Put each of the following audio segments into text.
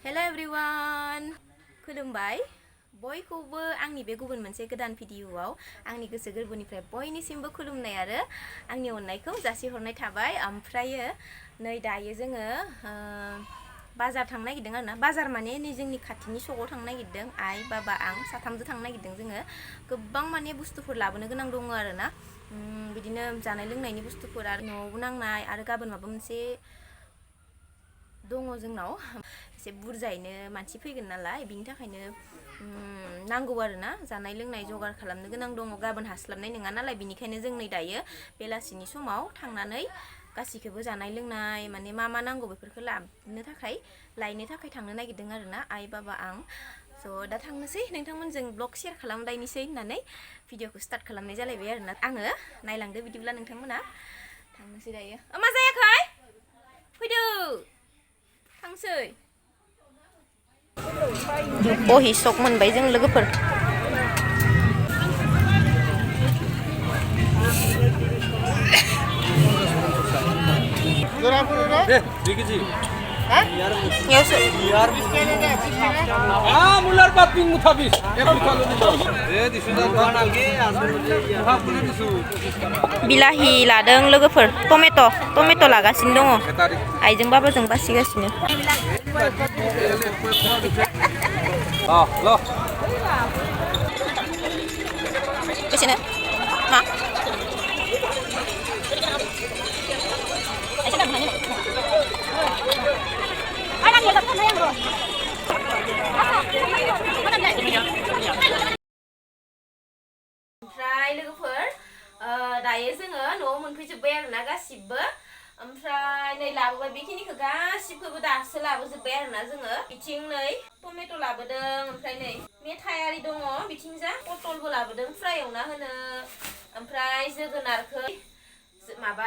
Hello everyone, खुलुमबाय बयखौबो आंनि बे गुबुन मोनसे गोदान भिडिअआव आंनि गोसो गोरबोनिफ्राय बयनिसिमबो खुलुमनाय आरो आंनि अननायखौ जासिहरनाय थाबाय। ओमफ्रायो नै दायो जोङो बाजार थांनो नागिरदों आरोना। बाजार माने नै जोंनि खाथिनि सकआव थांनो नागिरदों। आइ बाबा आं साथामजों थांनो नागिरदों जोङो। गोबां माने बुस्थुफोर लाबोनो गोनां दङ आरोना। बिदिनो जानाय लोंनायनि बुस्थुफोर आरो न'आवबो नांनाय आरो गाबोन माबा मोनसे दङ जोंनाव एसे बुरजायैनो मानसि फैगोन नालाय बिनि थाखायनो नांगौ आरोना जानाय लोंनाय जगार खालामनो गोनां दङ। गाबोन हास्लाबनाय नङा नालाय बिनिखायनो जों नै दायो बेलासिनि समाव थांनानै गासिखौबो जानाय लोंनाय माने मा नांगौ बेफोरखौ लायनो थाखाय थांनो नागिरदों आरोना आइ बाबा आं। स' दा थांनोसै नोंथांमोनजों ब्लग शेयार खालामलायनोसै होननानै भिडिअखौ स्टार्ट खालामनाय जालायबाय आरोना आङो। नायलांदो बिदिब्ला नोंथांमोना। थांनोसै दायो। मा जायाखै फैदो थांसै। बहि सक मोनबाय जों लोगोफोर। बिलाहि लादों लोगोफोर। टमेट' लागासिनो दङ। आइजों बाबाजों बासिगासिनो। बेसेनो मा ओमफ्राय लोगोफोर दायो जोङो न'आव मोनफैजोब्बाय आरोना गासिबो। ओमफ्राय नै लाबोबाय बेखिनिखौ गासिबखौबो दासो लाबोजोब्बाय आरोना जोङो। बिथिं नै टमेट' लाबोदों। ओमफ्राय नै मेथाइ आरि दङ बिथिंजा पटलबो लाबोदों फ्राय एवना होनो। ओमफ्राय जोगोनारखौ माबा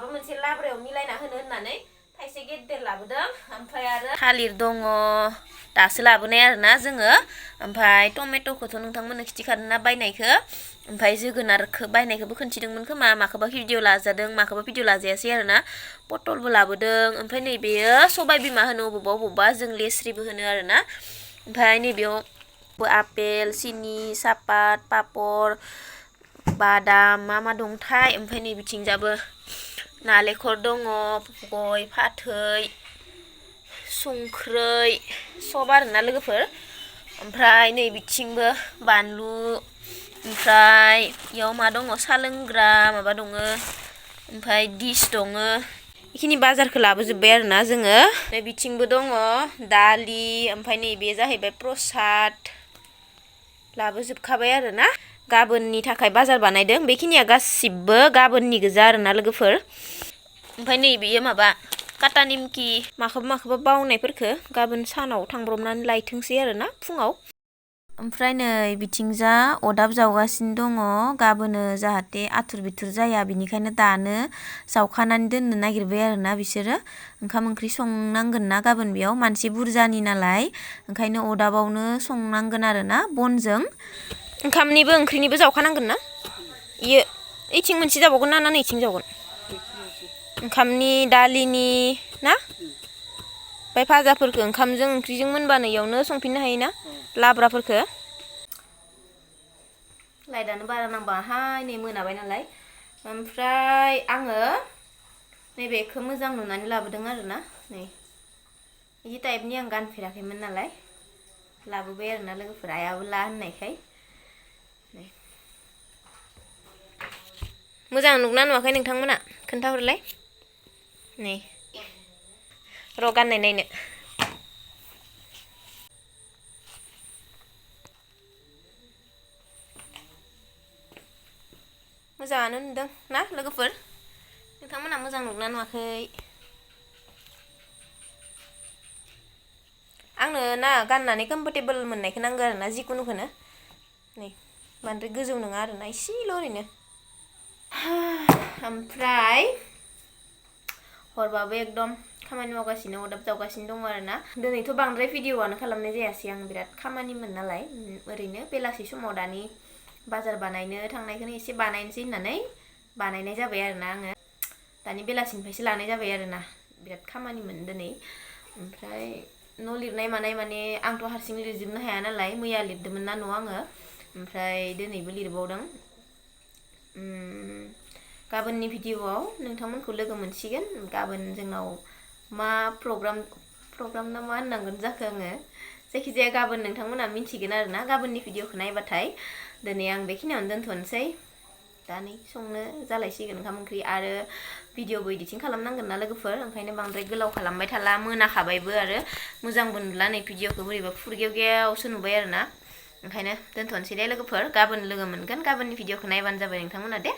मोनसे लाब्रायाव मिलायना होनो होननानै थाइसे गेदेर लाबोदों। ओमफ्राय आरो थालिर दङ दासो लाबोनाय आरोना जोङो। ओमफ्राय टमेट'खौथ' नोंथांमोननो खिथिखादोंना बायनायखौ। ओमफ्राय जोगोनारखौ बायनायखौबो खोन्थिदोंमोन खोमा माखौबा भिडिअ लाजादों माखौबा भिडिअ लाजायासै आरोना। पटलबो लाबोदों। ओमफ्राय नैबेयो सबाय बिमा होनो अबावबा जों लेस्रिबो होनो आरोना। ओमफ्राय नैबेयाव आपेल सिनि सापात पापर बादाम मा दंथाय। ओमफ्राय नै बिथिंजाबो नालेंखर दङ गय फाथै संख्रै सब आरोना लोगोफोर। ओमफ्राय नै बिथिंबो बानलु। ओमफ्राय इयाव मा दङ साहा लोंग्रा माबा दङ। ओमफ्राय दिस दङ। बेखिनि बाजारखौ लाबोजोब्बाय आरोना जोङो। बिथिंबो दङ दालि। ओमफ्राय नैबे जाहैबाय प्रसाद लाबोजोबखाबाय आरोना। गाबोननि थाखाय बाजार बानायदों। बेखिनिया गासिबो गाबोननि गोजा आरोना लोगोफोर। ओमफ्राय नैबेयो माबा काटा निमकि माखौबा बावनायफोरखौ गाबोन सानाव थांब्रबनानै लायथोंसै आरोना फुङाव। ओमफ्राय नै बिथिंजा अरदाब जावगासिनो दङ। गाबोनो जाहाथे आथुर बिथुर जाया बिनिखायनो दानो जावखानानै दोननो नागिरबाय आरोना बिसोरो। ओंखाम ओंख्रि संनांगोन ना गाबोन बेयाव मानसि बुरजानि नालाय ओंखायनो अरदाबावनो संनांगोन आरोना बनजों। ओंखामनिबो ओंख्रिनिबो जावखानांगोन ना इयो। ओइथिं मोनसे जाबावगोन ना नैथिं जावगोन ओंखामनि दालिनि ना। ओमफ्राय भाजाफोरखौ ओंखामजों ओंख्रिजों मोनबानो इयावनो संफिननो हायोना लाब्राफोरखौ। लाइटआनो बारा नांबाङाहाय नै मोनाबाय नालाय। ओमफ्राय आङो नैबेखौ मोजां नुनानै लाबोदों आरोना। नै बिदि टाइपनि आं गानफेराखैमोन नालाय लाबोबाय आरोना लोगोफोर। आइयाबो ला होननायखाय। मोजां नुगोना नुवाखै नोंथांमोना खोन्थाहरलाय। नै र' गाननाय नायनो। मोजाङानो नुदों ना लोगोफोर। नोंथांमोना मोजां नुगोना नुवाखै। आंनो ना गाननानै कम्फर्टेबोल मोननायखौ नांगौ आरोना जिखुनुखौनो। नै बांद्राय गोजौ नङा आरोना इसेल' ओरैनो। ओमफ्राय हरबाबो एकदम खामानि मावगासिनो अरदाब जावगासिनो दङ आरोना। दिनैथ' बांद्राय भिडिअआनो खालामनाय जायासै आं बिराद खामानिमोन नालाय। ओरैनो बेलासि समाव दानि बाजार बानायनो थांनायखौनो एसे बानायनोसै होननानै बानायनाय जाबाय आरोना आङो। दानि बेलासिनिफ्रायसो लानाय जाबाय आरोना बिराद खामानिमोन दिनै। ओमफ्राय न' लिरनाय मानाय माने आंथ' हारसिं लिरजोबनो हाया नालाय मैया लिरदोंमोन ना न'आव आङो ओमफ्राय दिनैबो लिरबावदों गाबोननि भिडिअ'आव नोंथांमोनखौ लोगो मोनसिगोन गाबोन जोंनाव मा प्रग्राम ना मा होननांगोन जाखो आङो जायखिजाया गाबोन नोंथांमोना मिन्थिगोन आरोना गाबोननि भिडिअ'खौ नायबाथाय दिनै आं बेखिनियावनो दोनथ'नोसै दा नै संनो जालायसिगोन ओंखाम ओंख्रि आरो भिडिअ'बो एडिटिं खालामनांगोन ना लोगोफोर ओंखायनो बांद्राय गोलाव खालामबाय थाला मोनाखाबायबो आरो मोजांबो नुला नै भिडिअ'खौ बोरैबा फुरगेवगेवसो नुबाय आरोना ओंखायनो दोनथ'नोसै दे लोगोफोर गाबोन लोगो मोनगोन गाबोननि भिडिअ'खौ नायबानो जाबाय नोंथांमोना दे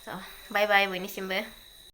स' बाय बाय बयनिसिमबो